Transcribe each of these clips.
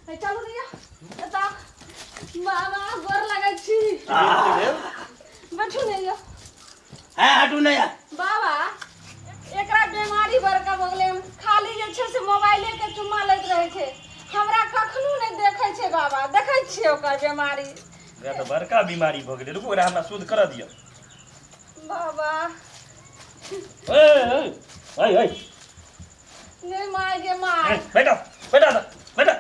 हे चलू ने यौ एतऽ बाबा गोर लगै छी। बैठू ने यौ। है हटू नहीं यार। बाबा एकरा बीमारी बड़का भऽ गेलै, खाली जे छै से मोबाइले के चुम्मा लैत रहै छै, हमरा कखनो नहि देखै छै। बाबा देखै छियै ओकर बीमारी। एकरा तऽ बड़का बीमारी भऽ गेलै। रुकू, एकरा हमरा शुद्ध करऽ दिअ। बाबा। ए ए ए ए। नहि माय गे माय। बैठा बैठा बैठा।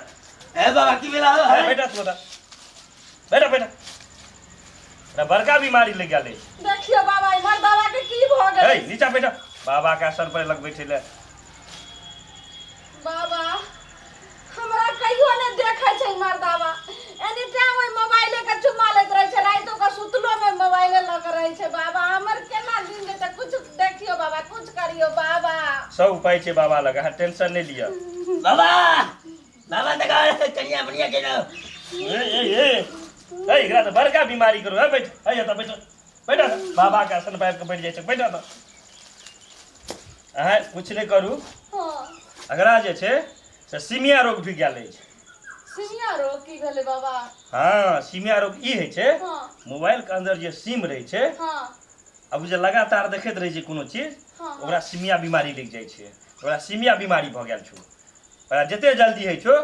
ए बाबा की भेला? ए बैठा तू बैठा बैठा बैठा। एकरा बड़का बीमारी लग गेलै। देखियो बाबा, इमहर बाबा के की भऽ गेलै। ए नीचा बैठा, बाबा के आसन पर लग बैठे ले। बाबा हमरा कहियो नहि देखै छै इमहर बाबा, एनी टाइम ओहि मोबाइले के चुम्मा लैत रहै छै, रातिो के सुतलो मे मोबाइले लऽ के रहै छै। बाबा हमर केना दिन जेतै? कुछ देखियो बाबा, कुछ करियो बाबा। सब उपाय छै बाबा लग, अहाँ टेंशन नहि लिअ। बाबा बाबा देखा कनिया बढ़िया के ना। ए ए ए ए, एकरा तऽ बड़का बीमारी करू। ए बैठ, ए एतऽ बैठ बैठ, बाबा के आसन पाबि कऽ बैठ जाइ छै। बैठ तऽ अहाँ कुछ नहि करू। एकरा जे छै से सीमिया रोग भी गेल अछि। सीमिया रोग की भेलै बाबा? हँ, सीमिया रोग ई होइ छै, मोबाइल के अंदर जे सिम रहै छै, आब जे लगातार देखैत रहै छै कोनो चीज, ओकरा सीमिया बीमारी लागि जाइ छै। ओकरा सीमिया बीमारी भऽ गेल छौ। ओकरा जते जल्दी होइ छौ,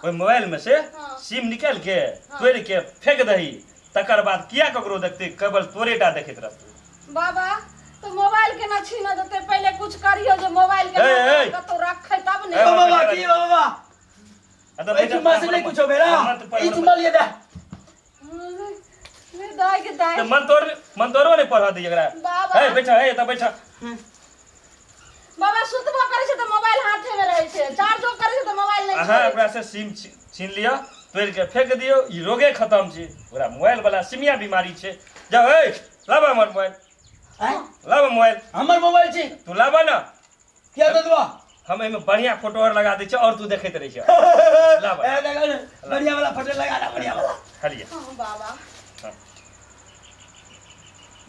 ओहि मोबाइल में से सिम निकालि के तोड़ि के फेंक दही, तकर बाद किया ककरो देखतै? केवल तोरे टा देखैत रहतौ। बाबा तो मोबाइल के ना छीन देते, पहले कुछ करियो जे मोबाइल के ए, ए। कतौ रखे तब ने। ए, ओ बाबा की ओ बाबा? आ तऽ ई चुम्मा से नहीं कुछो भेला। ई चुम्मा लिए दे। नहीं दाई के दाई। तऽ मंतोर मंतोरो नहि पढ़ऽ दै एकरा। बाबा। हे बैठा, हे एतऽ बैठा। बाबा सुतबो करै छै तऽ मोबाइल हाथे में रहै छै, चार्जो करै छै तऽ मोबाइल नहि अहाँ छोड़ै। ओकरा से सिम छीन लिअ, तोड़ि के फेंक दियौ, ई रोगे खतम छै। ओकरा मोबाइल वाला सिमिया बीमारी छै। जाउ, ए लाबऽ हमर मोबाइल। आँय? लाबऽ मोबाइल। हमर मोबाइल छै। तू लाबऽ ने। किया दे देबा? हम एहिमे बढ़िया फोटो आर लगा दै छियै और तू देखैत रहै छियै। लाबऽ। ए देखा ने, बढ़िया वाला फोटो लगा ना, बढ़िया वाला। खालिए। हाँ बाबा। हाँ।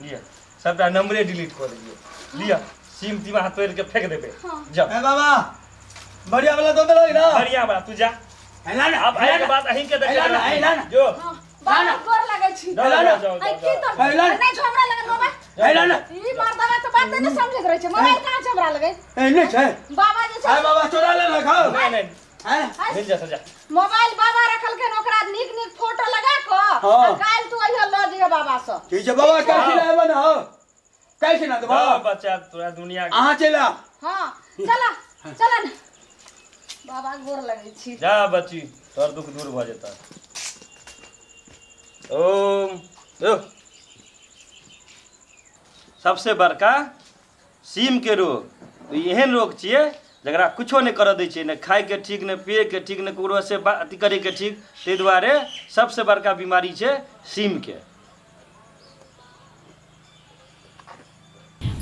लिअ, सबटा नंबरे डिलीट कऽ देलियै। लिअ, सिम तीम अहाँ तोड़ि के फेंक देबै। जाउ। ए बाबा बढ़िया वाला दो देलक ना? बढ़िया वाला, तू जा। है ना। आब आइ के बाद अहीं के है ना, है ना। जो। हाँ बाबा गोर लगै छी। जाओ, जाओ, जाओ, आई की जाओ। तो है ना। नहीं छौ हमरा लगन मोबाइल। है ना। ई मर्दवा तो बात नहीं समझैत रहै छै, मोबाइल कहाँ छै हमरा लगे? ए नहीं छै। बाबा जे छै ए बाबा चोरा ले रखाओ। नहीं नहीं। हैं? मिल जा सजा। मोबाइल बाबा रखलखिन, ओकरा नीक नीक फोटो लगा कऽ आ काल्हि तू अइहे लऽ जइहे बाबा सँ। ठीक छै बाबा, काल्हि खिना एबो ना हो, काल्हि खिना देबो। जाओ बच्चा, तोरा दुनिया के- अहाँ चलि आउ। हाँ चला चला ने बाबा, गोर लगै छी। जा बच्ची, तोहर दुख दूर भऽ जेतह। ओम यो। सबसे बड़का सीमके रोग ई एहन रोग छियै जकरा किछो नहि करऽ दै छै, नहि खायके ठीक, नहि पियैके ठीक, नहि ककरोसँ अथी करैके ठीक। ताहि दुआरे सबसँ बड़का बीमारी छै सीमके।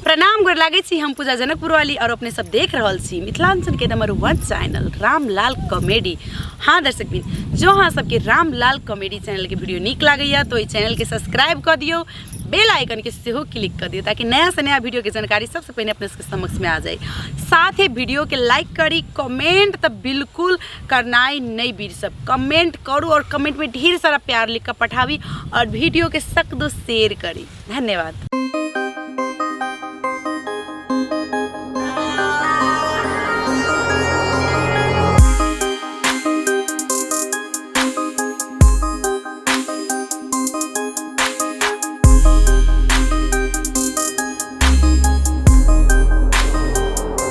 प्रणाम, गोर लागै छी। हम पूजा जनकपुर वाली और अपने सब देख रहल छी मिथिलांचल के नंबर 1 चैनल रामलाल कॉमेडी। हाँ दर्शक बिन, जो अहाँ सबके रामलाल कॉमेडी चैनल के वीडियो नीक लागैया तो एहि चैनल के सब्सक्राइब कऽ दियौ, बेल आइकन के सेहो क्लिक कऽ दियौ, ताकि नया से नया वीडियो के जानकारी सबसे पहिने अपने सबके समक्ष में आ जाए। साथ ही वीडियो के लाइक करी, कमेंट तो बिल्कुल करनाइ नहीं बिसरब, कमेंट करू और कमेंट में ढेर सारा प्यार लिख कर पठाबी और वीडियो के सख्त शेयर करी। धन्यवाद।